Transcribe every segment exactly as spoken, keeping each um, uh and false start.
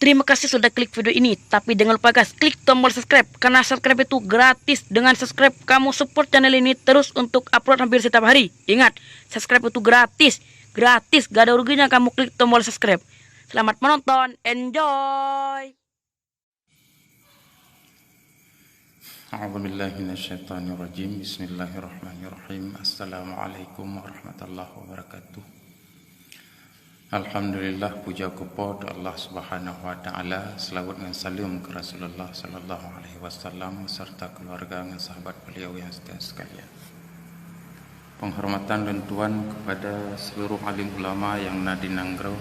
Terima kasih sudah klik video ini, tapi jangan lupa guys, klik tombol subscribe, karena subscribe itu gratis. Dengan subscribe, kamu support channel ini terus untuk upload hampir setiap hari. Ingat, subscribe itu gratis, gratis, gak ada ruginya kamu klik tombol subscribe. Selamat menonton, enjoy! A'udzubillahi minasyaitonirrajim. Bismillahirrahmanirrahim. Assalamualaikum warahmatullahi wabarakatuh. Alhamdulillah, puja keu Po teu Allah Subhanahu wa Ta'ala, selawat ngon saleuem keu Rasulullah sallallahu alaihi wasallam serta keluarga ngon sahabat beliau yang setia sekalian. Penghormatan lôn tuan kepada seluruh alim ulama nyang na di nanggroe,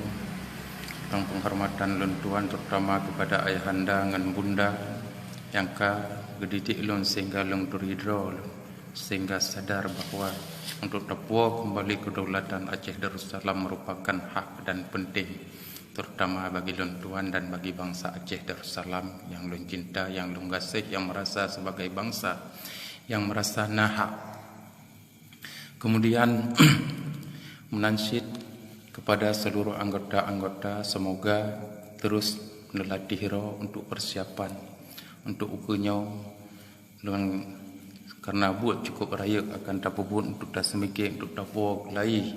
dan penghormatan lôn tuan terutama kepada ayahanda ngon bunda nyang ka geudidik lôn sehingga lôn turi droe lôn, sehingga sadar bahwa untuk tapuwoe kembali kedaulatan Aceh Darussalam merupakan hak dan penting, terutama bagi lôn tuan dan bagi bangsa Aceh Darussalam nyang lôn cinta, nyang lôn gaséh, nyang merasa sebagai bangsa nyang merasa na hak. Kemudian, meunan cit kepada seluruh anggota-anggota, semoga terus neulatih droe untuk persiapan untuk ukeue nyoe, dan karena buet cukup rayeuk akan tapeubuet untuk taseumiké, untuk tapuwoe geulayi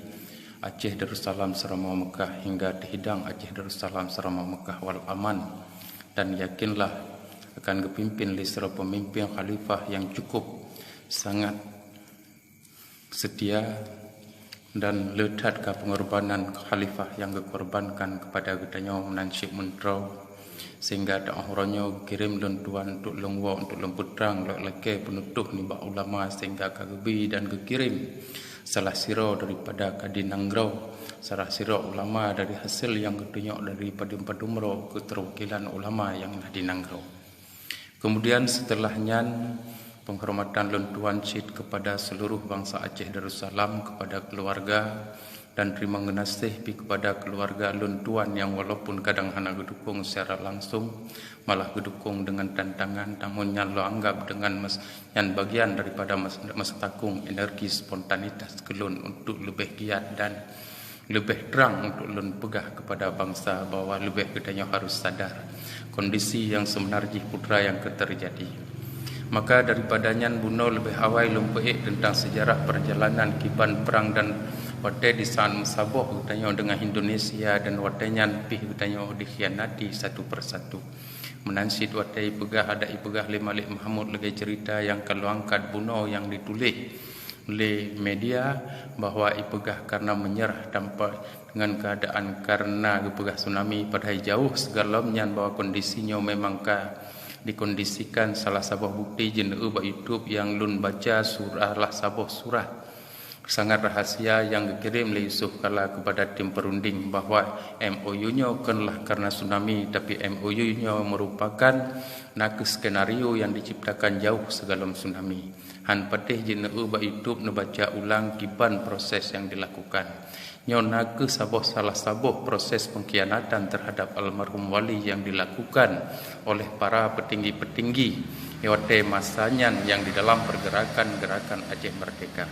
Aceh Darussalam Seuramoe Meukah hingga teuhidang Aceh Darussalam Seuramoe Meukah wal aman. Dan yakinlah akan geupimpin lé sidroe peumimpin khalifah nyang cukup sangat seutia dan le that ka peungorbanan khalifah nyang geukorbankan kepada geutanyoe meunan cit meuntroe, sehingga ta uroe nyoe geukirém lôn tuan untuk lôn woe, untuk lôn peutrang lé lakée peunutoh nibak ulama, sehingga ka geubi dan geukirém salah sidroe daripada kadi nanggroe, salah sidroe ulama dari hasil nyang geutunyok dari padum-padum droe keuteurwakilan ulama nyang na di nanggroe. Kemudian setelah nyan, penghormatan lôn tuan cit kepada seluruh bansa Aceh Darussalam, kepada keluarga, dan terima geunaséh pi kepada keluarga lôn tuan nyang walaupun kadang hana geudukong secara langsung, malah geudukong dengan tantangan, namun nyan lôn anggap dengan mes-, nyan bagian daripada mes-, meusetakong energi spontanitas keu lôn untuk leubeh giat dan leubeh trang untuk lôn peugah kepada bansa bahwa leubeh geutanyoe harôh sadar kondisi nyang seubeuna jih peue nyang ka teujadi. Maka daripada nyan bunoe leubeh awai lôn peuék teuntang seujarah peurjalanan kiban prang dan watée di saát meusaboh geutanyoe deungon Indonesia dan watée nyan pih geutanyoe dikhianati satu persatu. Meunan cit watée ipeugah, adak ipeugah lé Malik Mahmud lagée cerita nyang ka lôn angkat bunoe nyang dituléh lé media bahwa ipeugah karena menyerah tanpa dengan keadaan karena geupeugah tsunami, padahai jauh sigohlom nyan bahwa kondisi nyoe memang ka dikondisikan. Salah saboh bukti jeuet bak YouTube nyang lôn baca surah, salah saboh surah sangat rahasia nyang geukirém lé Yusuf Kala kepada tim perunding bahwa M O U nyoe bukanlah karena tsunami, tapi M O U nyoe merupakan nakeuh skenario nyang diciptakan jauh sigohlom tsunami. Han patéh jeuet bak YouTube neubaca ulang kiban proses nyang dilakukan. Nyoe nakeuh saboh salah saboh proses pengkhianatan terhadap almarhum wali nyang dilakukan oleh para petinggi-petinggi watée masa nyan nyang di dalam pergerakan Gerakan Aceh Merdeka.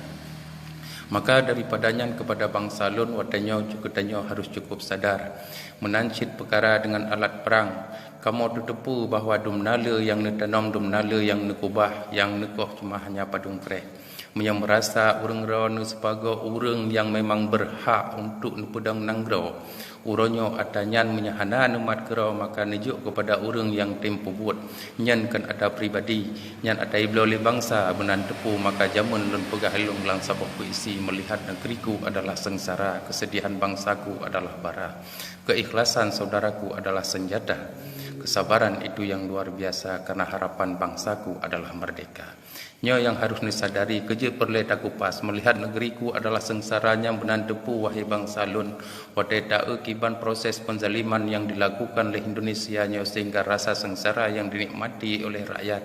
Maka daripada nyan kepada bansa lôn watée nyoe geutanyoe harôh cukup sadar. Meunan cit peukara deungon alat prang. Kamoe tateupeue bahwa dumna le nyang neutanom, dumna le nyang neukubah, nyang neukoh cuma hanya padum kreh. Meunyoe meurasa ureuëng droeneuh sibagoe ureuëng nyang memang beurhak untuk neupeudong nanggroe, uroe nyoe atra nyan meunyoe hana neumat keudroe, maka neujok keupada ureuëng nyang tem peubuet. Nyan kon atra pribadi, nyan atra ibloe lé bansa. Meunan teupeu maka jameun lôn peugah lôn lam saboh puisi, melihat negeriku adalah sengsara, kesedihan bangsaku adalah bara, keikhlasan saudaraku adalah senjata, kesabaran itu yang luar biasa karena harapan bangsaku adalah merdeka. Nyoe nyang harôh neusadari, keujeuet peureulée takupas, melihat negeriku adalah sengsara nyang meunan teupeu, wahai bansa lôn, watée taeu kiban proses penzaliman nyang dilakukan lé Indonesia nyoe sehingga rasa sengsara nyang dinikmati oleh rakyat,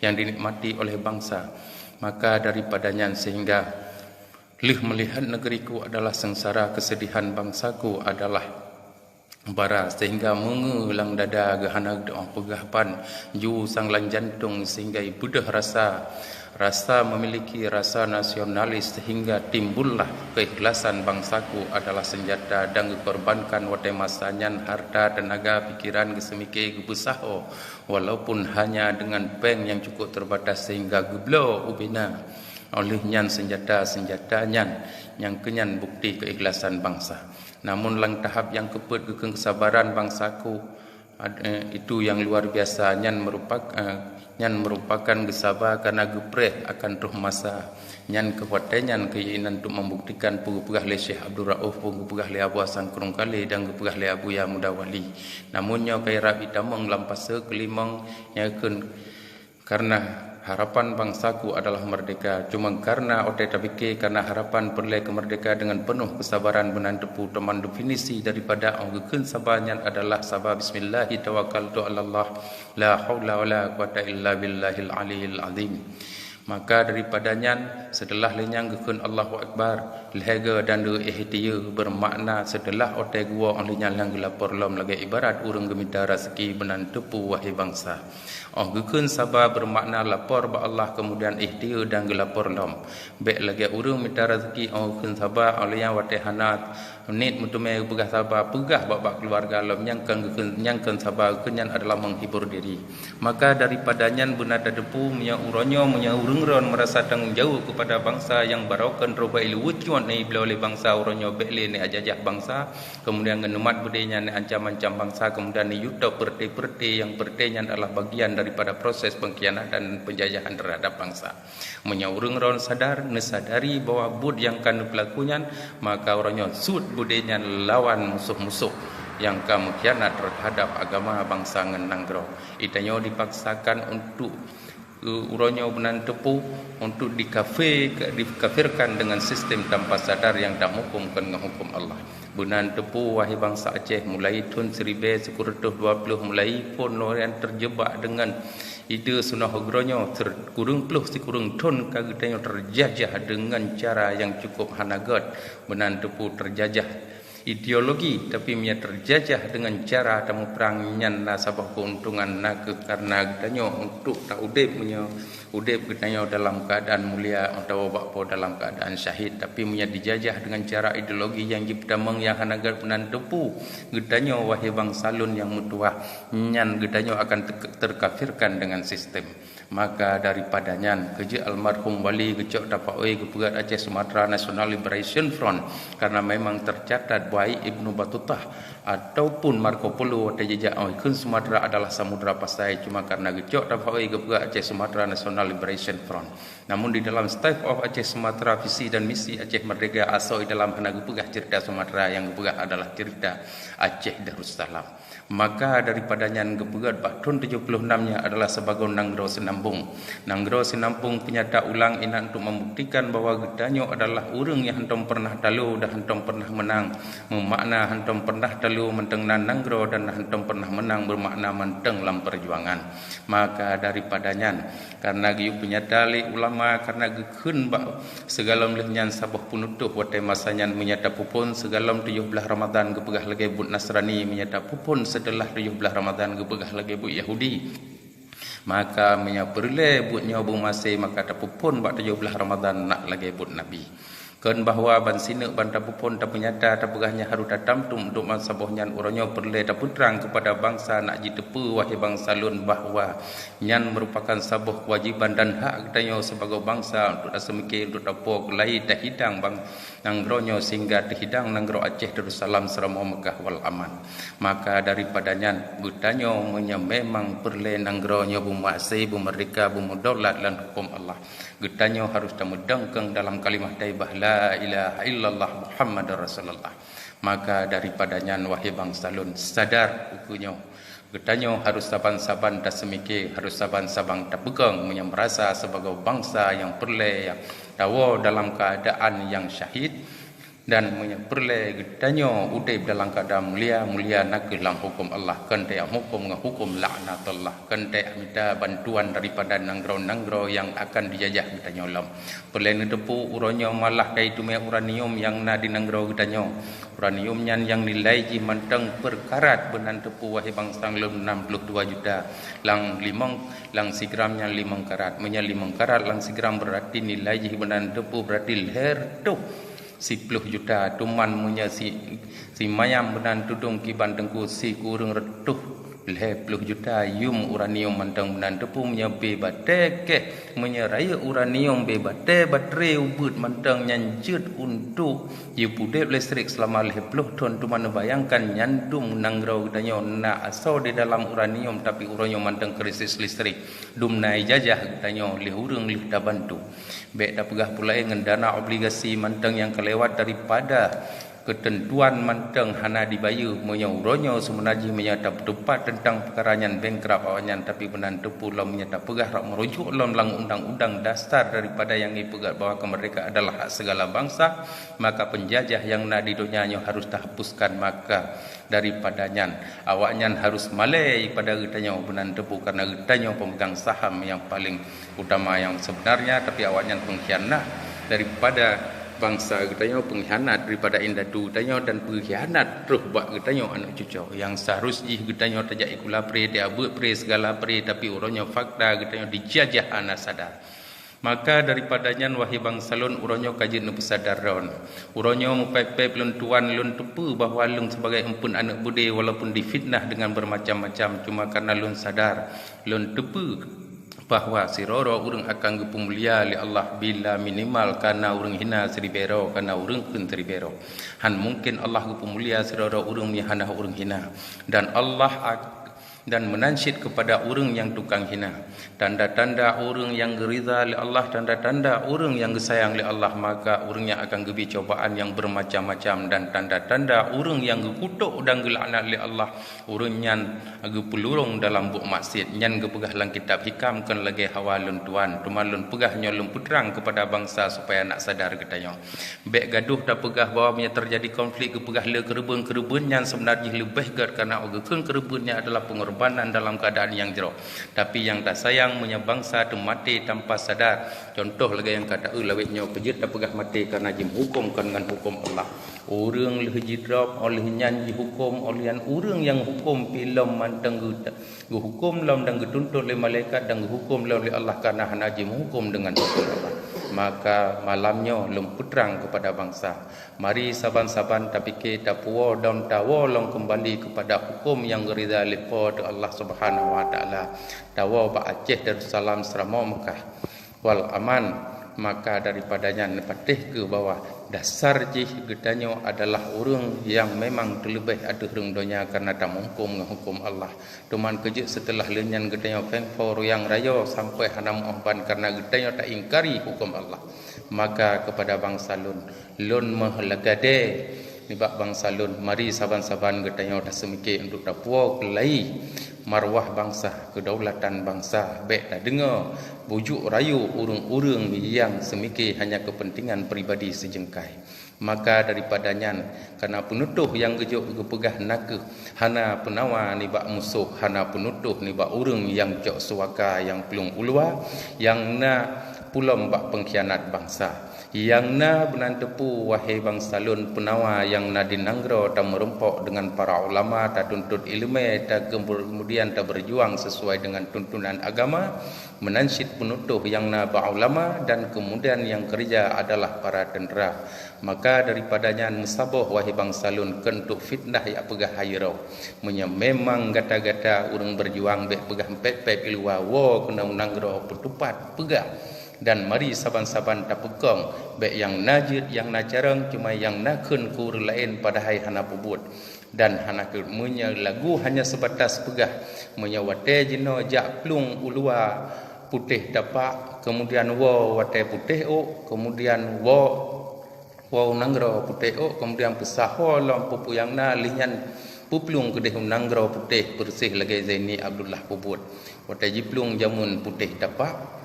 nyang dinikmati oleh bansa. Maka daripada nyan sehingga lheueh melihat negeriku adalah sengsara, kesedihan bangsaku adalah bara, sehingga meungeue lam dada geuhana geudoh peugah ban, ju sang lam jantong sehingga ibeudôh rasa, Rasa memiliki rasa nasionalis sehingga timbullah keikhlasan bangsaku adalah senjata dan geukorbankan watée masa nyan harta, tenaga, pikiran, geuseumiké, geupeusaho, walaupun hanya dengan péng nyang cukup terbatas sehingga geubloe ubena. Oleh nyan senjata-senjata nyan, nyang keunyan bukti keikhlasan bangsa. Namun lam tahap nyang keupeuet geukheun kesabaran bangsaku, Ad-, eh, itu yang luar biasa. Nyan merupak-, eh, nyan merupakan geusaba karena geupreh akan troh masa. Nyan keu watée nyan keuinan untuk membuktikan peue geupeugah lé Syekh Abdul Rauf, peue geupeugah lé Abu Hasan Krueng Kalé dan geupeugah lé Abuya Muda Wali. Namun nyoe kai rab itamong lam pase keulimong nyang kheun, karena harapan bangsaku adalah merdeka. Cuma karena otai tapike karena harapan peureulée keu merdeka dengan penuh kesabaran meunan teupeu teuma definisi daripada óh geukheun saba nyan adalah saba bismillahi tawakkaltu 'alallah la haula wala quwata illa billahil aliyil azim. Maka daripada nyan, seuteulah lé nyan geukheun Allahu Akbar, lhée goe dan deuh ihtiye bermakna seuteulah otai geuwoe óh lé nyan lheueh geulapor lom lagée ibarat ureuëng geumita raseuki meunan teupeu wahai bangsa. Óh geukheun saba bermakna lapor bak Allah kemudian ihtiye dan geulapor lom. Bék lagée ureuëng mita raseuki óh geukheun saba óh lé nyan watée hana niet meuteumé geupeugah saba peugah bak-bak keuluwarga lom nyang kon geukheun, nyang kon saba geukheun nyan adalah menghibur diri. Maka daripada nyan beuna tateupeue meunyoe uroe nyoe meunyoe ureuëng ron meurasa tanggong jaweueb keupada bangsa nyang baroe kon rubah iluweuet cuot neubloe lé bangsa uroe nyoe bék lé neujajah bangsa, kemudian ngon umat beudée nyan neuancam-ancam bangsa, kemudian neuyue top peureuté-peureuté nyang peureuté nyan adalah bagian daripada proses pengkhianatan penjajahan terhadap bangsa. Meunyoe ureuëng ron sadar, neusadari bahwa buet nyang ka neupeulaku nyan, maka uroe nyoe suet beudée nyan lawan musoh-musoh nyang ka meukhianat terhadap agama, bangsa ngon nanggroe. Geutanyoe dipaksakan untuk, eh, uroe nyoe meunan teupeu untuk dikafe-, dikafirkan dengan sistem tanpa sadar nyang tamuphom kon ngon huköm Allah. Meunan teupeu wahai bangsa Aceh, mulai thon siribée sikureueng reutôh dua ploh mulai phon lôn nyang teujebak deungon ide seunoh uroe nyoe, kureueng ploh sikureueng thon ka geutanyoe teujajah deungon cara nyang cukup hana gét, meunan teupeu teujajah ideologi, tapi meunyoe teujajah deungon cara tamuprang nyan na saboh keuntungan, na kheueh karena geutanyoe untuk taudeb meunyoe udeb geutanyoe dalam keuadaan mulia atawa bak po dalam keuadaan syahid. Tapi meunyoe dijajah deungon cara ideologi nyang jipeutamong nyang hana gét meunan teupeu geutanyoe wahai bangsa lôn nyang meutuwah, nyan geutanyoe akan te-, terkafirkan dengan sistem. Maka daripada nyan, keujeuet almarhum Wali geucok tapaoi geupeugét Aceh Sumatra National Liberation Front, karena memang tercatat baik Ibnu Batutah ataupun Marco Polo watée jijak óh geukheun Sumatra adalah Samudra Pasai, cuma karena geucok tapaoi geupeugét Aceh Sumatra National Liberation Front. Namun di dalam State of Aceh Sumatra, visi dan misi Aceh Merdeka, asoe dalam hana geupeugah cerita Sumatra, nyang geupeugah adalah cerita Aceh Darussalam. Maka daripada nyan geupeugét bak thon tujoh ploh nam nyan adalah sibagoe nanggroe sinambong. Nanggroe sinambong peunyata ulang inan untuk membuktikan bahwa geutanyoe adalah ureuëng nyang hántom peureunah talo dan hántom peureunah meunang. Meumakna hántom peureunah talo mantong na nanggroe dan hántom peureunah meunang bermakna mantong lam peujuangan. Maka daripada nyan, karena geuyue peunyata lé ulama, karena geukheun bak sigohlom lheueh nyan saboh peunutôh watée masa nyan meunyoe tapeuphon sigohlom tujoh blaih Ramadhan geupeugah lagée buet Nasrani, meunyoe tapeuphon seuteulah tujoh blaih Ramadhan geupeugah lagée buet Yahudi. Maka meunyoe peureulée buet nyoe beumaséh, maka tapeuphon bak tujoh blaih Ramadhan nak lagée buet Nabi. Kon bahwa ban sineuk ban tapeuphon tapeunyata tapeugah nyan harôh tatamtom untuk bansaboh nyan uroe nyoe peureulée tapeutrang keupada bansa nak jiteupeue wahai bansa lôn bahwa nyan meurupakan saboh keuwajéban dan hak geutanyoe sibagoe bansa untuk taseumiké, untuk tapo keulai tahidang bang-, nanggroe nyoe sehingga teuhidang nanggroe Aceh Darussalam Seuramoe Meukah wal Aman. Maka daripada nyan geutanyoe meunyoe memang peureulée nanggroe nyoe beumaséh, beumeurdeka, beumeudaulat lam huköm Allah, geutanyoe harôh tameudangkang dalam kalimah thaibah la ilaha illallah Muhammadar Rasulullah. Maka daripada nyan wahai bansa lôn, sadar ukeue nyoe, geutanyoe harôh saban-saban taseumiké, harôh saban-saban tapeukong meunyoe meurasa sibagoe bansa nyang peureulée nyang tawoe dalam keuadaan nyang syahid, dan meunyoe peureulée geutanyoe udeb dalam keuadaan mulia, mulia nakeuh lam huköm Allah, kon teuh huköm ngon huköm laknatullah, kon teuh mita bantuan daripada nanggroe-nanggroe nyang akan jijajah geutanyoe lom. Peureulée neuteupeue uroe nyoe malah ka iteumé uranium nyang na di nanggroe geutanyoe. Uranium nyan nyang nilai jih mantong per karat, beunan teupeu wahé bansa lôn, enam puluh dua juta. Lam limong, lam sigram nyan limong karat. Meunyoe limong karat lam sigram, berarti nilai jih beunan teupeu berarti lhèe reutôh siploh juta. Teuma meunyoe si, si mayam beunan tudong kiban teungku, sikureueng reutôh lhèe ploh juta yum uranium mantong beunan teupeu. Meunyoe bée batèe kèh, meunyoe rayeuk uranium, bée batèe, baterai, ubeut mantong nyan jeuet untuk jipeudeb listrik seulama lhèe ploh thon. Teuma neubayangkan nyan dum nanggroe geutanyoe na asoe di dalam uranium, tapi uroe nyoe mantong krisis listrik. Dum na ijazah geutanyoe lé ureueng lheueh tabantu. Bèk tapeugah pulai ngon dana obligasi mantong nyang ka lewat daripada keuteuntuan mantong hana dibayeue. Meunyoe uroe nyoe seumeunajih meunyoe tapeuteupat teuntang peukara nyan, bankrupt awaknyan, tapi beunan teupeu lom meunyoe tapeugah rot meurujuk lom lam undang-undang dasar daripada nyang ipeugah bahwa kemerdekaan adalah hak segala bangsa, maka penjajah nyang na di donya nyoe harus tahapuskan. Maka daripada nyan, awaknyan harus malèe pada geutanyoe beunan teupeu, karena geutanyoe pemegang saham nyang paling utama yang sebenarnya, tapi awaknyan pengkhianat daripada bangsa geutanyoe, pengkhianat daripada indatu geutanyoe, dan pengkhianat troh bak geutanyoe aneuk cucoe. Yang seharus jih geutanyoe tajak ikula pre, tajak beuet pre, segala pre, tapi uroe nyoe fakta geutanyoe dijajah hana sadar. Maka daripada nyan, wahé bansa lôn, uroe nyoe ka jeuet neupeusadar droen. Uroe nyoe meupèp-pèp lôn tuan, lôn teupeue bahwa lôn sebagai eumpeuen aneuk beudé, walaupun difitnah dengan bermacam-macam, cuma karena lôn sadar, lôn teupeue bahwa sidroe-droe ureueng akan geupeumulia lé Allah bila minimal kana ureueng hina siribèe droe, kana ureueng kheun siribèe droe. Han mungken Allah geupeumulia sidroe-droe ureueng nyang hana ureueng hina. Dan Allah ak-, dan meunan cit keupada ureueng nyang tukang hina. Tanda-tanda ureueng nyang geuridha lé Allah, tanda-tanda ureueng nyang geusayang lé Allah, maka ureueng nyan akan geubri cobaan nyang bermacam-macam, dan tanda-tanda ureueng nyang geukutok dan geulaknat lé Allah, ureueng nyan geupeulurông dalam buet maksiet. Nyan geupeugah lam kitab Hikam, kon lagèe hawa lôn tuan, teuma lôn peugah nyoe lôn peutrang keupada bansa supaya nak sadar geutanyoe. Bèk gadoh tapeugah bahwa meunyoe teujadi konflik geupeugah le keureubeuen, keureubeuen nyan seubeuna jih leubeh gèt, karena geukheun keureubeuen nyan adalah pengorbanan dalam keuadaan nyang jroh. Tapi nyang tasayang meunyoe bansa teumaté tanpa sadar. Contoh lagèe nyang ka taeu lawét nyoe, peue jeuet tapeugah maté karena jimeuhukôm kon ngon hukôm Allah. Ureueng lheueh jidrob, óh lheueh nyan jihukôm, óh lheueh nyan ureueng nyang hukôm pih lom mantong geuta-, geuhukôm lom dan geutuntot lé malaikat dan geuhukôm lom lé Allah karena hana jimeuhukôm deungon hukôm Allah. Maka malam nyoe lôn peutrang keupada bansa, mari saban-saban tapike, tapuwoe dan tawoe lom keumbali keupada hukôm nyang geuridha lé Po teu Allah Subhanahu wa Taala. Tawoe bak Aceh Darussalam, Seuramoe Meukah wal aman. Maka daripada nyan neupatéh kheueh bahwa dasar jih geutanyoe adalah ureueng nyang memang teuleubeh ateueh rhueng donya karena tameuhukôm ngon hukôm Allah. Teuma keujeuet seuteulah lheueh nyan geutanyoe feng fo ruyang rayo sampoe hana meu'oh ban karena geutanyoe taingkari hukôm Allah. Maka keupada bansa lôn, lôn meuh lagèe nibak bansa lôn, mari saban-saban geutanyoe taseumike untuk tapuwoe keulai marwah bansa, keudaulatan bansa. Bèk tadeungoe bujuk rayu ureueng-ureueng nyang seumike hanya keupeuntengan pribadi sijeungkai. Maka daripada nyan, kana peunutôh nyang geujok geupeugah nakeuh, hana peunawa nibak musoh, hana peunutôh nibak ureueng nyang cok suaka nyang plueng u luwa, nyang na pulom bak peungkhianat bansa. Nyang na beunan teupeu, wahé bansa lôn, peunawa nyang na di nanggroe tameurumpok deungon para ulama, tatuntut ileumèe, ta-, keumudian tabeujuang sisuai deungon tuntunan agama, meunan cit peunutôh nyang na bak ulama, dan keumudian nyang keureuja adalah para teuntra. Maka daripada nyan meusaboh, wahé bansa lôn, keu untuk fitnah jak peugah hai droe. Meunyoe memang gata-gata ureueng beujuang, bèk peugah pèp-pèp i luwa, woe keunoe u nanggroe peutupat peugah. Dan mari saban-saban tapeukong, bèk nyang na jeuet, nyang na carông, cuma nyang na kheun keu ureueng laén padahai hana peubuet. Dan hana kheun, meunyoe lagu hanya seubatas peugah, meunyoe watèe jinoe jak plueng u luwa putéh tapak, keumudian woe watèe putéh ôk, keumudian woe woe u nanggroe putéh ôk, keumudian peusaho lom peue-peue nyang na, lheueh nyan peuplueng keudéh u nanggroe putéh, peureuseh lagèe Zaini Abdullah peubuet. Watèe jiplueng jameun putéh tapak,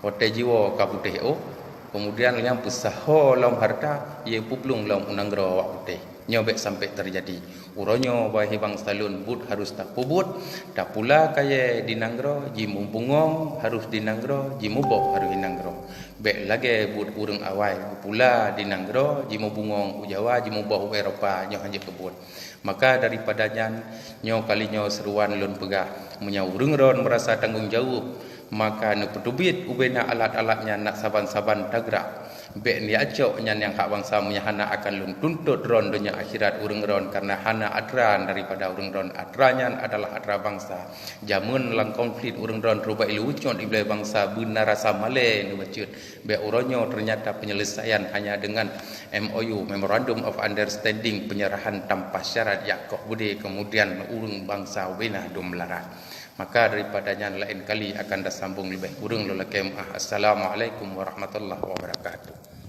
watèe jiwoe ka putéh ôk, keumudian lheueh nyan peusaho lom hareuta, jiplueng lom u nanggroe awak putéh. Nyoe bék sampai teujadi. Uroe nyoe, wahé bansa lôn, buet harôh tapeubuet, tapula kayée di nanggroe, jimeubungong harôh di nanggroe, jimuboh harôh di nanggroe. Bék lagée buet ureuëng awai, geupula di nanggroe, jimeubungong u Jawa, jimuboh u Eropa, nyoe hana jeuet keu buet. Maka daripada nyan, nyoe kali nyoe seuruan lôn peugah, meunyoe ureuëng droen meurasa tanggong jaweueb, maka neupeuteubiet ubena alat-alat nyan nak saban-saban tagrak. Bék neucok nyan nyang hak bansa, meunyoe hana akan lôn tuntot droen donya akhirat ureuëng droen, kareuna hana atra daripada ureuëng droen. Atra nyan adalah atra bansa. Jameun lam konflik ureuëng droen rubah ilée ucot iblih bansa beuna rasa malée neubacut. Bék uroe nyoe teunyata peunyeuleusayan hanya deungon M O U, Memorandum of Understanding, penyerahan tanpa syarat jak koh beudé, kemudian ureuëng bansa ubena dum larat. Maka daripada nyan laén kali akan tasambong leubeh kureueng lôn lakée meuah. Assalamualaikum warahmatullahi wabarakatuh.